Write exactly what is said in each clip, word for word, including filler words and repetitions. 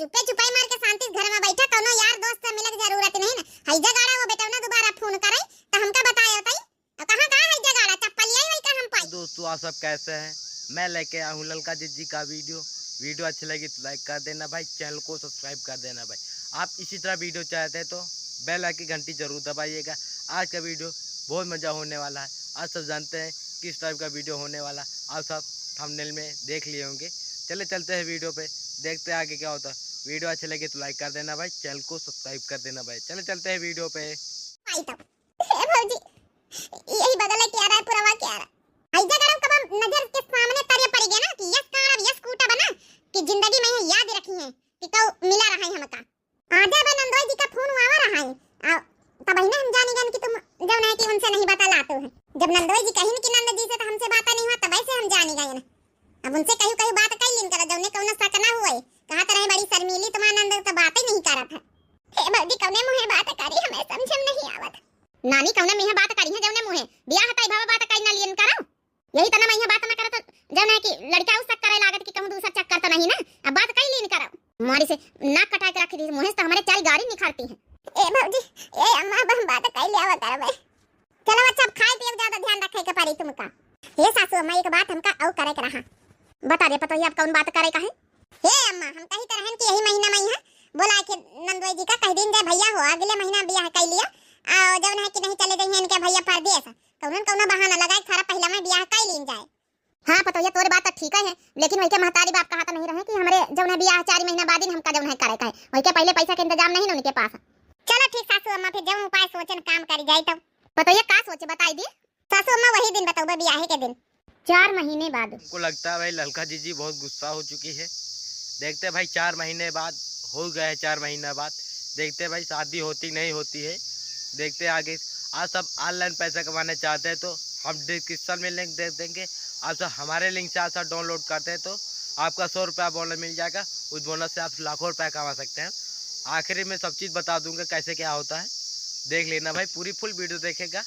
चुपे चुपाई मार के शांति से घर में बैठा, कौनो यार दोस्त से मिले के जरूरत नहीं ना। हैजा गाड़ा वो बेटौना दोबारा फोन करे तो हमका बताए होतई। तो कहाँ कहाँ हैजा गाड़ा, चप्पलिया ही वही का हम पाई। दोस्तों, आप सब कैसे हैं? मैं लेके आया हूँ ललका जिज्जी का वीडियो। वीडियो अच्छी लगी तो लाइक कर देना भाई, चैनल को सब्सक्राइब कर देना भाई। आप इसी तरह वीडियो चाहते हैं तो बेल आइकन घंटी जरूर दबाइएगा। आज का वीडियो बहुत मज़ा होने वाला है। आज सब जानते हैं किस टाइप का वीडियो होने वाला, आप सब थंबनेल में देख लिए होंगे। चले चलते हैं वीडियो पे, देखते हैं आगे क्या होता है। वीडियो अच्छी लगी तो लाइक कर देना भाई, चैनल को सब्सक्राइब कर देना भाई। चले चलते हैं वीडियो पे। आई तो, हे भौजी, यही बदला क्या रहा है, पुरवा क्या रहा है? हैजा गाड़ा कब नजर के सामने तरे पड़ गया ना कि यस काड़ा, यस कूटा बना कि जिंदगी में यह याद रखी है कि कौ मिला रहा है हमका। आजा बे नंदोई जी का फोन आवा रहा है। आ, तब ही ना हम जानी गन कि तुम जौन है कि उनसे नहीं बता लाते हो। जब नंदोई जी कहिन कि नंद जी से तो हमसे बात नहीं हुआ, तब ऐसे हम जानी गए ना। अब उनसे कहीं कहीं बात कर लीन करा, जौने कौनो शक ना हुए। कहा तो रहे बड़ी शर्मीली, तुम्हारा नंद तो बात ही नहीं करत है। हे भौजी, कौने मुँहे बात करी, हमें समझ में नहीं आवत। नानी, कौने मुँहे बात करी है, जौने मुँहे बियाह तय भवा बात करी ना लीन करो। यही तना मैं यहाँ बात ना करत, जौन है कि लड़का उस शक करे लागत कि कहूँ दूसर चक्कर तो नहीं ना। अब बात कई लीन करो। मारी से नाक कटाए के रख दी, मुँहे से तो हमारे चाल गारी निखरती है। ए भौजी, ए अम्मा, अब हम बात कई लिया करबे। चलो अच्छा, अब खाए पिए ज्यादा ध्यान रखे के पड़ी तुमका। हे सासू अम्मा, एक बात हमका और करे के रहा। बता दे पतोहिया, अब कौन बात करे का है? हे अम्मा, हम कही तो रहन कि यही महीना में यहाँ बोला के नंदोई जी का कह दीन जाए, भैया हो अगले महीना बियाह कर लिया, और जौन है कि नहीं चले जाइए इनके भैया परदेश, कौन कौन बहाना लगाए, सारा पहला में बियाह कर लीन जाए। हाँ पतोहिया, तोरे बात तो ठीक है, लेकिन वही के महतारी बाप कहा तो नहीं रहे कि हमरे जौन है बियाह चार महीना बाद ही हमका जौन है करे का है, वही के पहले पैसा के इंतजाम नहीं ना उनके पास। चलो ठीक सासू अम्मा, फिर जौन उपाय सोचन काम करी जाए तब। पतोहिया का सोचे बताई दी? सासू अम्मा वही दिन बतौबे बियाहे के दिन। चार महीने बाद। हमको लगता है भाई ललका जीजी बहुत गुस्सा हो चुकी है। देखते हैं भाई चार महीने बाद, हो गया है चार महीना बाद, देखते हैं भाई शादी होती नहीं होती है। देखते हैं आगे। आप सब ऑनलाइन पैसा कमाना चाहते हैं तो हम डिस्क्रिप्शन में लिंक दे देंगे, आप सब हमारे लिंक से आप सब डाउनलोड करते हैं तो आपका सौ रुपया बोनस मिल जाएगा। उस बोनस से आप लाखों रुपया कमा सकते हैं। आखिरी में सब चीज़ बता दूंगा कैसे क्या होता है, देख लेना भाई, पूरी फुल वीडियो देखेगा,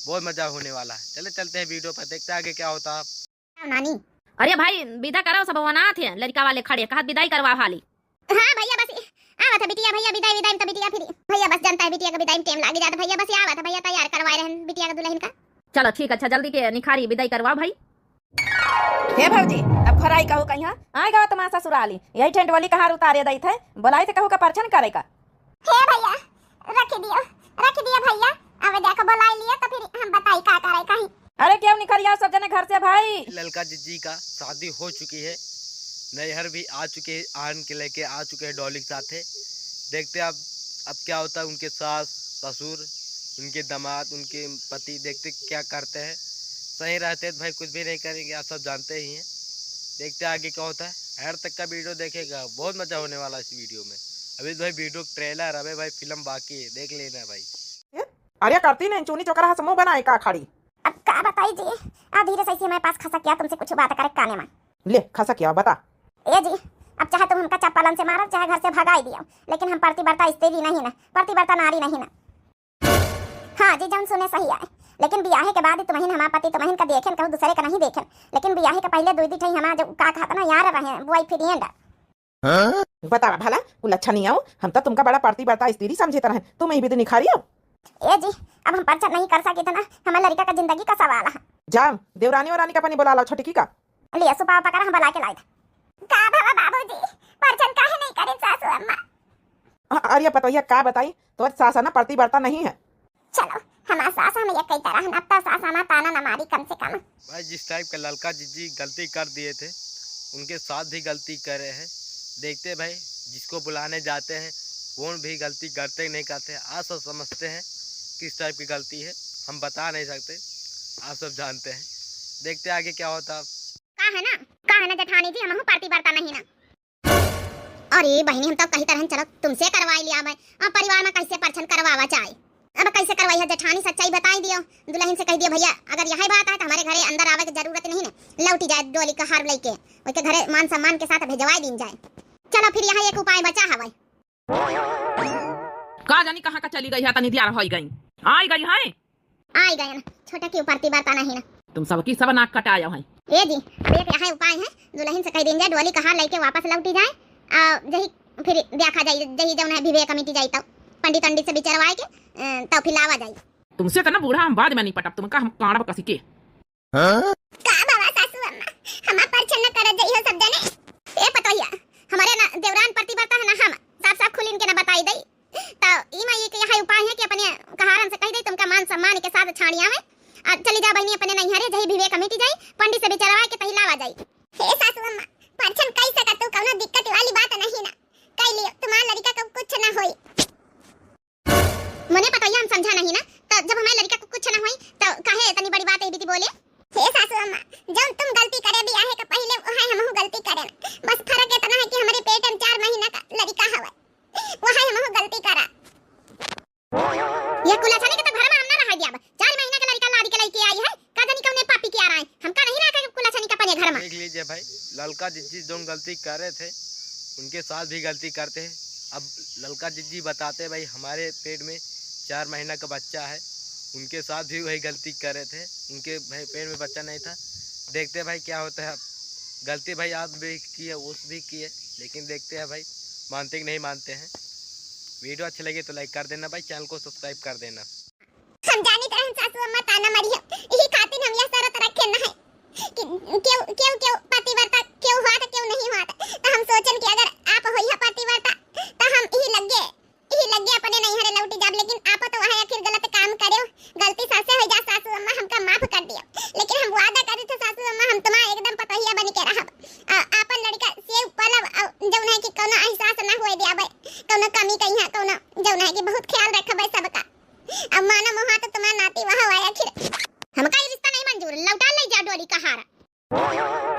बहुत मज़ा होने वाला है। चले चलते हैं वीडियो पर, देखते हैं आगे क्या होता है। नानी। अरे भाई, विदा कराओ, सब अनाथ है, लड़का वाले खड़े, कहत विदाई करवा हाली। हाँ भैया, बस आवत है बिटिया, भैया विदाई, विदाई में तो बिटिया फिर, भैया बस जानता है बिटिया का विदाई में टाइम लागी जाता, भैया बस आवत है, भैया तैयार करवाए रहन बिटिया का दुल्हन का। चलो ठीक, अच्छा जल्दी के निखारी विदाई करवाओ भाई। हे भौजी, अब खराई कहू कहिया आए गवा तुम्हार ससुराली, यही ठेंडवली कहार उतारे दई थे, बोलाई थे कहू का परछन करे का। हे भैया, रख दियो, रख दियो भैया, अब जाके बोलाई लियो तो फिर हम बताई का करे कहीं। अरे क्यों निखरिया सब जने घर से भाई? ललका जिज्जी का शादी हो चुकी है, नैहर भी आ चुके हैं, आन के लेके आ चुके हैं डॉली के साथ है। देखते हैं अब, अब क्या होता है, उनके सास, ससुर, उनके दामाद, उनके पति, देखते क्या करते हैं। सही रहते तो भाई कुछ भी नहीं करेंगे, आप सब जानते ही हैं। देखते हैं आगे क्या होता है। एंड तक का वीडियो देखेगा, बहुत मज़ा होने वाला है इस वीडियो में। अभी तो भाई वीडियो ट्रेलर, अबे भाई फिल्म बाकी है, देख लेना भाई। अरे करती नहीं, चूनी चोकरा से मुंह बनाए का खड़ी। अब का बताई जी, आ धीरे से इसी हमारे पास खसकिया तुमसे कुछ बात करे काने में। ले खसकिया बता। ए जी, अब चाहे तुम हमका चप्पलन से मारो, चाहे घर से भगाई दियो, लेकिन हम पतिव्रता स्त्री नहीं ना, पतिव्रता नारी नहीं ना। हाँ जी, जौन सुने सही आए, लेकिन बियाहे के बाद तुम्हिन हमार पति तुम्हिन का देखेन, कहूँ दूसरे का नहीं देखेन, लेकिन बियाहे के पहले दुई दी ठई हमार जो का कहत ना यार रहे, बॉयफ्रेंड। बतावा भला, कुल अच्छा नहीं आओ, हम तो तुमका बड़ा पतिव्रता स्त्री समझे रहे, तुम यही विधि निखारी हो। ए जी, अब हम परछन नहीं कर सकी थे ना, हमारे लड़का का जिंदगी का सवाल है। जाओ, देवरानी और रानी का पानी बुला लाओ, छोटकी का। लिया सुपाव पकड़ा, हम बुला के लाए थे। का भवा बाबूजी, परछन काहे नहीं करें सासू अम्मा? अ-, अरे पतोहिया का बताई, तोर सास ना पतिव्रता नहीं है। चलो, हमार सास हम एक ही तरह, अब तो सास हमार ताना न मारी कम से कम। भाई जिस टाइप का ललका जिज्जी गलती कर दिए थे, उनके साथ भी गलती करे हैं। देखते हैं भाई, जिसको बुलाने जाते हैं वो भी गलती करते नहीं करते। आप सब समझते हैं किस टाइप की गलती है, हम बता नहीं सकते, आप सब जानते हैं। देखते हैं आगे क्या होता है। का है ना, का है ना जेठानी जी, हमहू पतिव्रता नहीं ना। अरे बहिनी, हम तो कही तरहन चलो तुमसे करवाई लिया। अब परिवार में कैसे परछन करवावा चाहे, अब कैसे करवाई है जेठानी, सच्चाई बताई दियो। दुल्हन से कह दियो भैया अगर यही बात है तो हमारे घरे अंदर आवे की जरूरत नहीं ना, लौटी जाए डोली का हार लेके, ओके घरे मान सम्मान के साथ भेजवाई दीन जाए। चलो फिर यहाँ एक उपाय बचा हवे। का जानी कहाँ का चली गई है, तनी दियार होई गई। आई गई है। आई गयन, छोटा की पतिव्रता नहीं ना। तुम सब की सब नाक कटाया है। ए जी, अब एक यही उपाय है, दुल्हन से कह दीन जाए डोली का हार लेके वापस लौटी जाए, आ, यही फिर देखा जाई, जही जौन है विवेक मिटी जाई, तब पंडित पंडित से बिचरवाए के, अ, तब फिर लावा जाई। तुमसे तो ना बूढ़ा हम बाद में नहीं पटब, तुमका हम काढ़ब कसी के। हाँ? का बाबा सासू अम्मा, हमार परछन न करत जइहो सब जने। ए पतोहिया, हमरे ना देवरान पतिव्रता है ना, हम साफ साफ खुल इनके ना बताई दई। त ई माई के यह उपाय है कि अपने कहारन से कह दे, तुमका मान सम्मान के साथ छाड़िया में। आ चली जा बहनी अपने नैहरे, जही विवेक मिटी जाई, पंडित से बिचरवा के तही लावा जाई। हे सासू अम्मा, परछन कई सकत तू, कौनो दिक्कत वाली बात नहीं ना। कई लियो, तुम्हार लड़का को कुछ ना होई। मने पतोहिया हम समझा नहीं ना, त जब हमारे लड़का को कुछ ना होई, त काहे इतनी बड़ी बात है बीती बोले? हे सासू अम्मा, जौन तुम गलती करे बियाहे के पहिले, वह हमहू गलती करे ना। बस फर्क इतना है कि हमरे पेट में चार महीना का लड़का हवे, वह हमहू गलती करा। यह कुलाछनी के तो घर में हम ना रह दिया। चार महीना का लड़का लादी के लेके आई है, का जानी कौने पापी के आ रहा है। हमका नहीं रहा कुलाछनी का अपने घर में। देख लीजिए भाई, ललका जिज्जी जौन गलती करे थे, उनके साथ भी गलती करते हैं। अब ललका जिज्जी बताते भाई, हमारे पेट में चार महीना का बच्चा है, उनके साथ भी वही गलती करे थे, उनके भाई पेट में बच्चा नहीं था। देखते हैं भाई क्या होता है। अब गलती भाई आप भी किए, उस भी किए, लेकिन देखते हैं भाई मानते कि नहीं मानते हैं। वीडियो अच्छी लगी तो लाइक कर देना भाई, चैनल को सब्सक्राइब कर देना। हम जानित रहन सासू अम्मा ताना मारी है, यही खातिर हम यह शरत रखे न है कि केहू, केहू, केहू पतिव्रता केहू हुआ था, केहू नहीं हुआ था। तो हम सोचन कि अगर आप होई है पतिव्रता, तो हम यही लगे, यही लगे अपने नैहरे लौटी जाब। लेकिन आप तो वहाँ आखिर गलत काम करे, गलती सबसे हो जा सासू अम्मा, हमका माफ कर दियो। लेकिन हम वादा करे थे सासू अम्मा, हम तुम्हार एकदम पतोहिया बन के रहब। आ, आपन लड़का से पलब, आ, जौन है कि कौनो एहसास ना हुए दियाबे, कौनो कमी कहीं है, कौनो जौन है कि बहुत ख्याल रखबे सबका। अब माना मोहा तो तुम्हार नाती वह हुआ आखिर। हमका ये रिश्ता नहीं मंजूर, लौटा ले जा डोली कहार।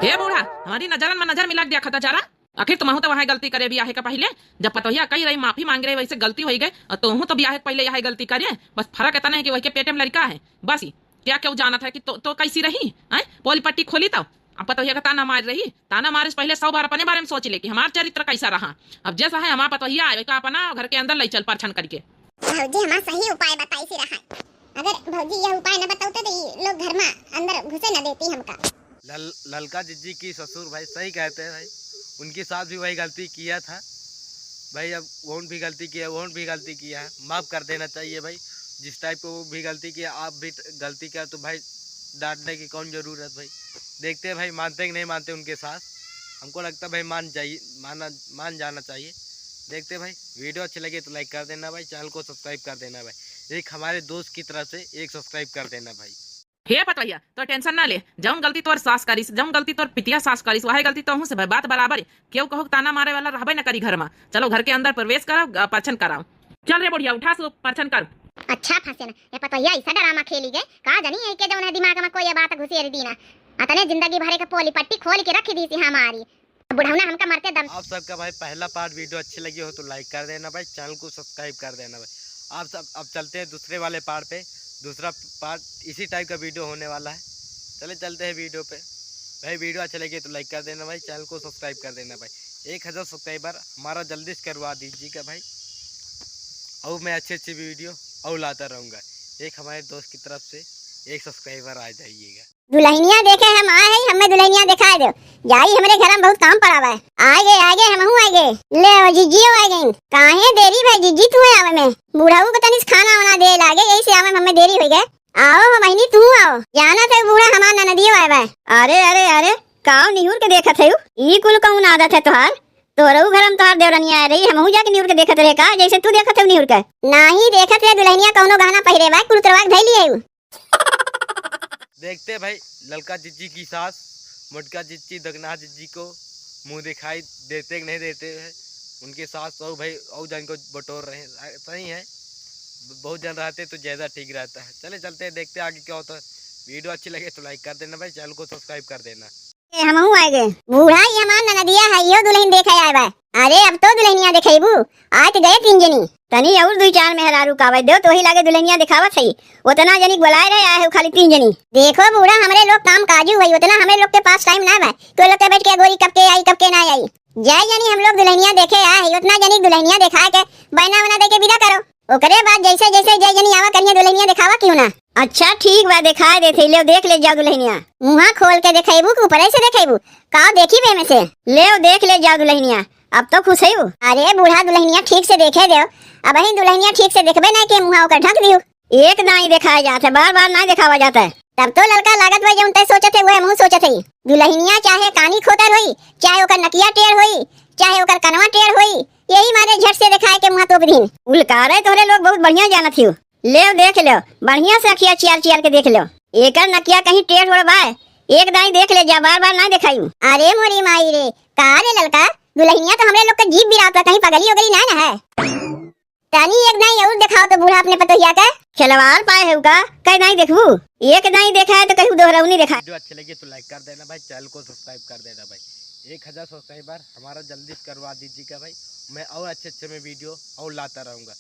हे बूढ़ा, हमारी नजरन में नजर मिला के देखा था जरा। आखिर तुमहू तो वह गलती करे बियाहे का पहिले, जब पतोहिया कही रही माफी मांग रही, वैसे गलती होई गए, और तुमहू तो बियाहे के पहिले यह गलती करे। बस फर्क इतना है कि वही के पेटे में लड़का है, बस ही। क्या केहू जानत है कि तो, तो कैसी रही, हैं? पोल पट्टी खोली तब। अब पतोहिया का ताना मार रही, ताना मारे से पहिले सौ बार अपने बारे में सोच ले कि हमार चरित्र कैसा रहा। अब जैसा है हमार पतोहिया आए, का अपना घर के अंदर ले चल परछन करके। भौजी हमार सही उपाय बताई सी रहा। अगर भौजी यह उपाय न बताते तो ये लोग घर में अंदर घुसे न देती हमका। लल-, ललका जिज्जी की ससुर भाई सही कहते हैं भाई, उनके साथ भी वही गलती किया था भाई। अब वोन भी गलती किया, वोन भी गलती किया है, माफ़ कर देना चाहिए भाई। जिस टाइप को वो भी गलती किया, आप भी ट-, गलती किया तो भाई डांटने की कौन ज़रूरत भाई। देखते हैं भाई मानते कि नहीं मानते उनके सास। हमको लगता है भाई मान जाइए, माना, मान जाना चाहिए। देखते हैं भाई, वीडियो अच्छी लगे तो लाइक कर देना भाई, चैनल को सब्सक्राइब कर देना भाई। एक हमारे दोस्त की तरफ से एक सब्सक्राइब कर देना भाई। हे पतोहिया, तो टेंशन ना ले, जौन गलती तोर सास करिस, जौन गलती तोर पितिया सास करिस, वही गलती तोहू से भई, बात बराबर है। केहू कहू ताना मारे वाला रहबे न करी घर में। चलो घर के अंदर प्रवेश करो, अ, परछन कराओ। चल रे बुढ़िया, उठा सो परछन कर। अच्छा फंसे ना, ये पतोहिया ऐसा ड्रामा खेली गए, का जानी है के जौन है दिमाग में कोई ये बात घुसेर दी ना। अतने जिंदगी भरे के पोली पट्टी खोल के रख दी सी हमारी। बुढ़ौना हमका मरते दम। आप सबका भाई पहला पार्ट वीडियो अच्छी लगी हो तो लाइक कर देना भाई, चैनल को सब्सक्राइब कर देना भाई। आप सब अब चलते हैं दूसरे वाले पार्ट पे, दूसरा पार्ट इसी टाइप का वीडियो होने वाला है। चले चलते हैं वीडियो पे। भाई वीडियो अच्छा लगे तो लाइक कर देना भाई, चैनल को सब्सक्राइब कर देना भाई। एक हज़ार सब्सक्राइबर हमारा जल्दी से करवा दीजिएगा भाई, और मैं अच्छी अच्छी वीडियो और लाता रहूँगा। एक हमारे दोस्त की तरफ से एक सब्सक्राइबर आ जाइएगा। दुल्हनिया देखे हम आए हैं, हमें दुल्हनिया दिखाए दो। जाई, हमरे घर में बहुत काम पड़ा बा। आए गे, आए गे, हमहू आए गे। ले आओ, जिज्जियो आए गइन। काहे देरी भाई जिज्जी तू आवे में? बुढ़ऊ के तनिस खाना वाना दे लागे, यही से आवे में हमें देरी हो गए। आओ हो बहिनी, तू आओ। जाना थे बूढ़ा हमार ननदियो आए बा। अरे, अरे, अरे, काव निहुर के देखत है? ई कुल कौन आदत है तोहार? तोहरऊ घर में तोहार देवरनिया आए रही, हमहू जाके निहुर के देखत रहे का, जैसे तू देखत है निहुर के? नाही देखत रहे दुल्हनिया कौनो गहना पहिरे बा, कुल उतरवा के धइली है उ। देखते भाई, ललका जिज्जी की सास मोटका जिज्जी, दगना जिज्जी को मुंह दिखाई देते कि नहीं देते हैं। उनके सास और भाई और जन को बटोर रहे हैं। सही है, बहुत जन रहते तो ज़्यादा ठीक रहता है। चले चलते हैं, देखते हैं आगे क्या होता है। वीडियो अच्छी लगे तो लाइक कर देना भाई, चैनल को सब्सक्राइब कर देना। ए, हमहू आए गए। बूढ़ा, ये हमार ननदिया है, यो दुल्हन देखे आए बा। अरे, अब तो दुल्हनिया देखेबू, आज तो गए तीन जनी। तनी और दुई चार मेहरारू का आवे दो, तो वही लागे दुल्हनिया देखावत है। उतना जनी बोलाए रहे, आए हो खाली तीन जनी। देखो बूढ़ा, हमरे लोग काम काजू है, उतना हमरे लोग के पास टाइम ना बा। तो लोग के बैठ के गोरी कब के आई, कब के ना आई। जय जनी हम लोग दुल्हनिया देखे आए हैं, उतना जनी दुल्हनिया देखा के बहना वना दे के विदा करो। ओकरे बाद जैसे जैसे जय जनी आवा करिए दुल्हनिया देखावा क्यों ना। अच्छा ठीक बा, देखाए देते, ले देख ले जाओ दुल्हनिया। मुँहा खोल के देखेबू कि ऊपरे से देखेबू? का देखी बे में से? ले देख ले जाओ दुल्हनिया। अब तो खुश है। अरे बूढ़ा, दुलहिनिया ठीक से देखे देव। अबहिं दुलहिनिया ठीक से देखबे ना के मुँहा ओकर ढक दियो। एक दाई देखाया जात है, बार बार ना देखावा जात है। तब तो ललका लागत बा जौन तय सोचत है, वह हमहूँ सोचत है। दुलहिनिया चाहे कानी खोतर होई, चाहे ओकर नकिया टेढ़ होई, चाहे ओकर कनवा टेढ़ होई, यही मारे झट से देखाए के मुँहा तोप दीन। उलकारे तोहरे लोग बहुत बढ़िया जानत हियो। लेव देख लेव, बढ़िया से अखिया चियार चियार के देख लेव। एकर नकिया कहीं टेढ़ ओढ़ बाय, एक दाई देख ले जा, बार बार ना देखाई। अरे मोरी माई रे, का रे ललका, दुलहिनिया तो हमरे लोग के जीभ बिरात बा, कहीं पगली ओगली ना ना है। तनी एक दाई और देखाओ तो बूढ़ा अपने पतोहिया के। खिलवाड़ पाए है का, कई दाई देखबू? एक दाई देखा है तो कहू दोहरौनी देखा। वीडियो अच्छी लगी तो like कर देना भाई, चैनल को सब्सक्राइब कर देना भाई। एक हज़ार सब्सक्राइबर हमारा जल्दी करवा दीजिएगा भाई, मैं और अच्छे अच्छे में वीडियो और लाता रहूँगा,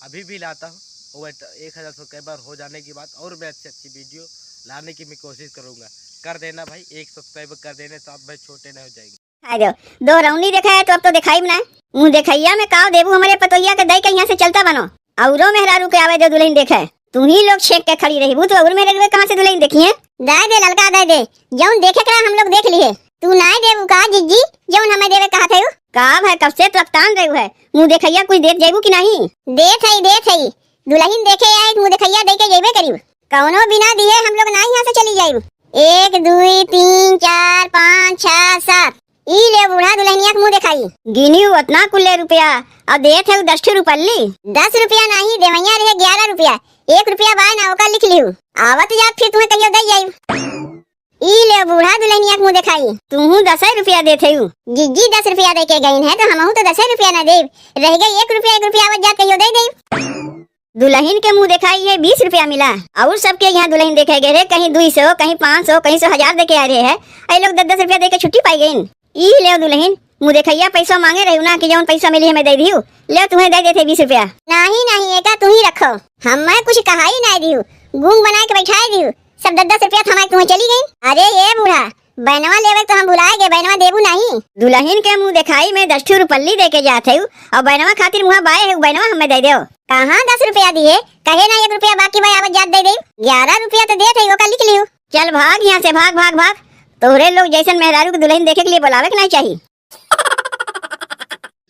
अभी भी लाता हूँ। और एक हज़ार सब्सक्राइबर हो जाने के बाद और मैं अच्छी अच्छी वीडियो लाने की मैं कोशिश करूँगा। कर देना भाई, एक सब्सक्राइबर कर देने तो आप भाई छोटे नहीं हो जाएंगे। आ जाओ, दोहरौनी देखा है तो अब तो देखाई ना। मुँह देखैया में काव देबू हमरे पतोहिया के, दई के यहाँ से चलता बनो। औरो मेहरारू के आवे दे दुलहिन देखे। तू ही लोग छेक के खड़ी रहबू तो और मेहरारू कहाँ से दुलहिन देखिए? दे दे ललका, दे दे, जौन देखे के रहा हम लोग देख लिए। तू नाय देबू का जिज्जी, जौन हमें देवे कहत है? का भाई, कब से तो अकतान रहू है, मुँह देखैया कुछ देत जाबू कि नहीं? देत है, देत है, दुलहिन देखे आए, मुँह देखैया दे के जइबे करीब। कौनो बिना दिए हम लोग ना यहाँ से चली जाइब। एक, दुई, तीन, चार, पाँच, छह, सात। ई ले बूढ़ा दुलहिनिया के मुँह देखाई। गिनी उतना कुल्ले रुपया, अब देत है दस ठो रुपल्ली। दस रुपया नहीं, देवैया रहे ग्यारह रुपया। एक रुपया बाय ना, ओकर लिख लिहू। आवत जात फिर तुम्हें कहियो दे जाइब। ई ले बूढ़ा दुलहिनिया के मुँह देखाई। तुहू दसे रुपया देत है। जिज्जी दस रुपया दे के गईन है तो हमहू तो दसे रुपया ना देब। रह गई एक रुपया, एक रुपया आवत जात कहियो दे देब। दुलहिन के मुँह देखाई है बीस रुपया मिला, और सबके यहाँ दुलहिन देखे गए रहे, कहीं दुई सौ, कहीं पाँच सौ, कहीं सौ हजार दे के आ रहे हैं। ऐ लोग दस दस रुपया दे के छुट्टी पाई गईन। ई लेव दुलहिन, मुँह देखैया पैसा माँगे रही ना कि जौन पैसा मिली हमें दे दियो, लेव तुम्हें दे देते बीस रुपया। नहीं, नहीं, एका तू ही रखो, हमें कुछ कहाई नहीं दियो, गूंग बनाए के बैठाए दियो, सब दस दस रुपया थमा के तुम्हें चली गई। अरे ये बूढ़ा, बैनवा लेवे तो हम भुलाए गए, बैनवा देबू नहीं? दुलहिन के मुँह देखाई में दस ठो रुपल्ली दे के जात है और बैनवा खातिर मुँह बाए है, बैनवा हमें दे दो। कहाँ दस रुपया दिए, कहे ना एक रुपया बाकी बा, आवत जात दे दे। ग्यारह रुपया तो देत है, ओका लिख लियो। चल भाग यहाँ से, भाग, भाग, भाग। तोहरे लोग जैसन मेहरारू के दुलहिन देखे के लिए बुलावे के नहीं चाहिए।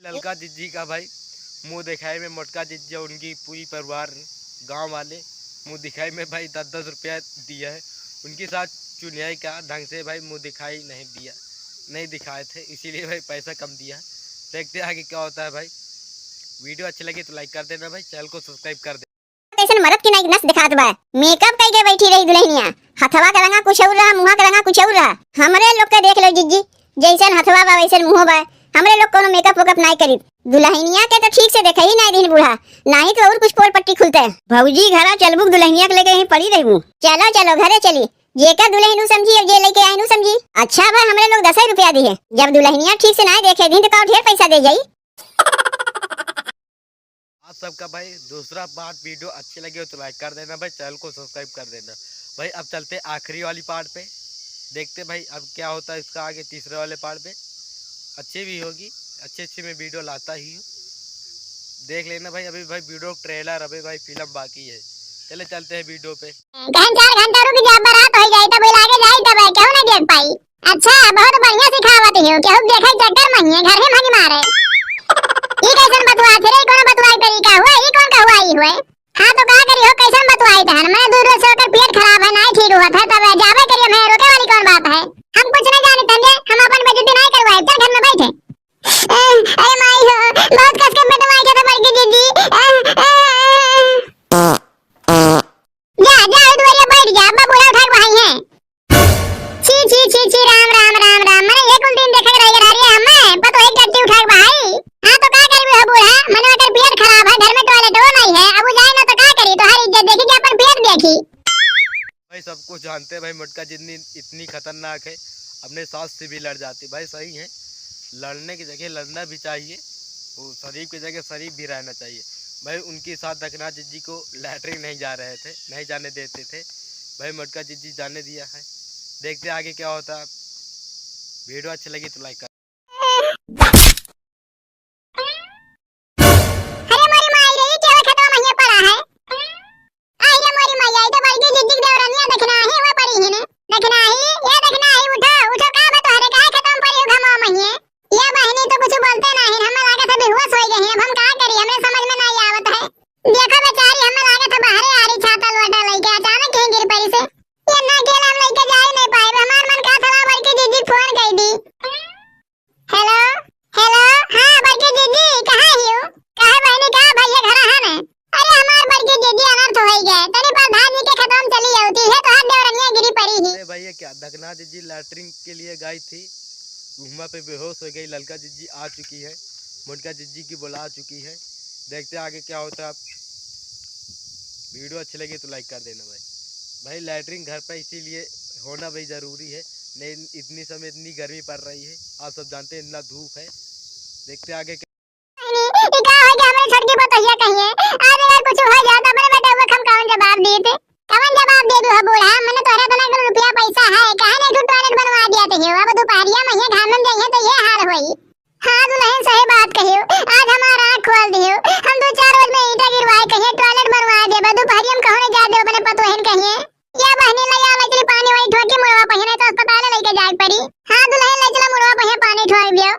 ललका जिज्जी का भाई मुँह देखाई में मोटका जिज्जी और उनकी पूरी परिवार गाँव वाले मुँह देखाई में भाई दस दस रुपया दिया है। उनके साथ चुनियाई का ढंग से भाई मुँह दिखाई नहीं दिया, नहीं दिखाए थे, इसीलिए भाई पैसा कम दिया है। देखते हैं आगे क्या होता है भाई। वीडियो अच्छी लगी तो like कर देना भाई, चैनल को सब्सक्राइब कर देना। कैसन मरद की नाई नस दिखात बा। मेकअप कई के बैठी रही दुलहिनिया। हथवा के रंगा कुछ और रहा, मुँहा के रंगा कुछ और रहा। हमरे लोग के देख लो जिज्जी, जैसन हथवा बा वैसन मुँहो बा। हमरे लोग कोनो मेकअप वेकअप नाई करी। दुलहिनिया के तो ठीक से देखे ही नाई दिन बूढ़ा, नहीं तो और कुछ पोल पट्टी खुलते। भौजी घरा चलबू, दुलहिनिया के लेके यहीं पड़ी रहबू। चलो चलो घरे चली, जेकर दुलहिन उ समझी और जे लेके आइन उ समझी। अच्छा भाई हमरे लोग दस रुपया दिए, जब दुलहिनिया ठीक से नाई देखे दिन तो का ढेर पैसा दे जाई। आप सबका भाई दूसरा पार्ट वीडियो अच्छी लगी हो तो like कर देना भाई, चैनल को सब्सक्राइब कर देना भाई। अब चलते आखिरी वाली पार्ट पे, देखते भाई अब क्या होता है इसका आगे तीसरे वाले पार्ट पे। अच्छी भी होगी, अच्छी अच्छी मैं वीडियो लाता ही हूँ, देख लेना भाई। अभी भाई वीडियो ट्रेलर, अभी भाई फिल्म बाकी है। चले चलते हैं वीडियो पे। कहेन चार घंटा रुक जा, बरात होइ जाई, तब लागे जाई, तब केहू ना देख पाई। अच्छा, बहुत बढ़िया सिखावत हियो, केहू देखे चक्कर में हिये, घर ही भागी मारे। ई कैसन बतुआ थे रे, कौन बतुआई तरीका हुए, ई कौन कहुआई हुए? हाँ तो का करी हो, कैसन बतुआई तहन? मैं दूर से ओकर पेट खराब है, नाई ठीक हुआ था, तब जाबे करिए, मैं रोके वाली कौन बात है? हम कुछ नहीं जाने तंजे, हम अपन बेइज्जती नहीं करवाए, चल घर में बैठे। अरे माई हो, बहुत कस के पेट माई के तो मर गई दीदी। जा, जा, दुआरे बैठ जा, अब्बा बूढ़ा उठा के भाई हैं। छी, छी, छी, छी, राम, राम, राम, राम। मने एक उन दिन देखे के रह गया रे हमें, पतो एक गट्टी उठा के भाई। हाँ, तो का करबे हो बूढ़ा? मने ओकर पेट खराब है, घर में टॉयलेट वो नहीं है, अब वो जाए ना तो का करी? तो हर इज्जत देखी कि अपन पेट देखी। भाई, सब कुछ जानते हैं भाई, मोटका जितनी, इतनी खतरनाक है, अपने सास से भी लड़ जाती। भाई, सही है, लड़ने की जगह लड़ना भी चाहिए, वो शरीफ की जगह शरीफ भी रहना चाहिए। भाई, उनके साथ दखना जिज्जी को लैटरिन नहीं जा रहे थे, नहीं जाने देते थे। भाई, मोटका जिज्जी जाने दिया है। देखते आगे क्या होता है। वीडियो अच्छी लगी तो like कर। अरे मोरी माई रे, ई केवे खेतवा में हियाँ पड़ा है? आई रे मोरी माई, ई तो बड़की जिज्जी के देवरनिया दखना ही वो पड़ी है ने। दखना ही, ये दखना ही, उठो, उठो, का बा तोहरे, काहे खेतवा में पड़ी हो घमवा में हियाँ? ये बहिनी तो कुछ बोलते नहीं। के लिए गई थी, उहमा पे बेहोश हो गई। ललका जिज्जी आ चुकी है, मोटका जिज्जी की बुला चुकी है। देखते हैं आगे क्या होता है। आप वीडियो अच्छी लगी तो लाइक कर देना भाई। भाई, लैटरिन घर पे इसीलिए होना भाई ज़रूरी है, नहीं इतनी समय इतनी गर्मी पड़ रही है, आप सब जानते हैं इतना धूप है। देखते हैं आगे क्या। ये का हो गया हमरे छोटकी पतोहिया कहिए? आज अगर कुछ हो जाए तो अपने बेटे को हम कौन जवाब देते? कौन जवाब दे दू हो बूढ़ा? मैंने तोहरे इतना कुल रुपया पैसा है, काहे नहीं तू टॉयलेट बनवा दिया तो हो? अब दोपहरिया में ये घाम में जाइए तो ये हाल होई। हाँ दुल्हन, सही बात कहियो, आज हमार आँख खोल दियो। हम दो चार रोज में ईंटा गिरवाए कहिए टॉयलेट बनवा देबे, दोपहरिया में कहूँ नहीं जा दे अपने पतोहन कहिए। या बहनी, ले आ, ले चली पानी वानी ठोक के मुड़वा पहिया, नहीं तो अस्पताल लेके जाए पड़ी। हाँ दुल्हन, ले चला मुड़वा पहिया पानी ठोक दियो।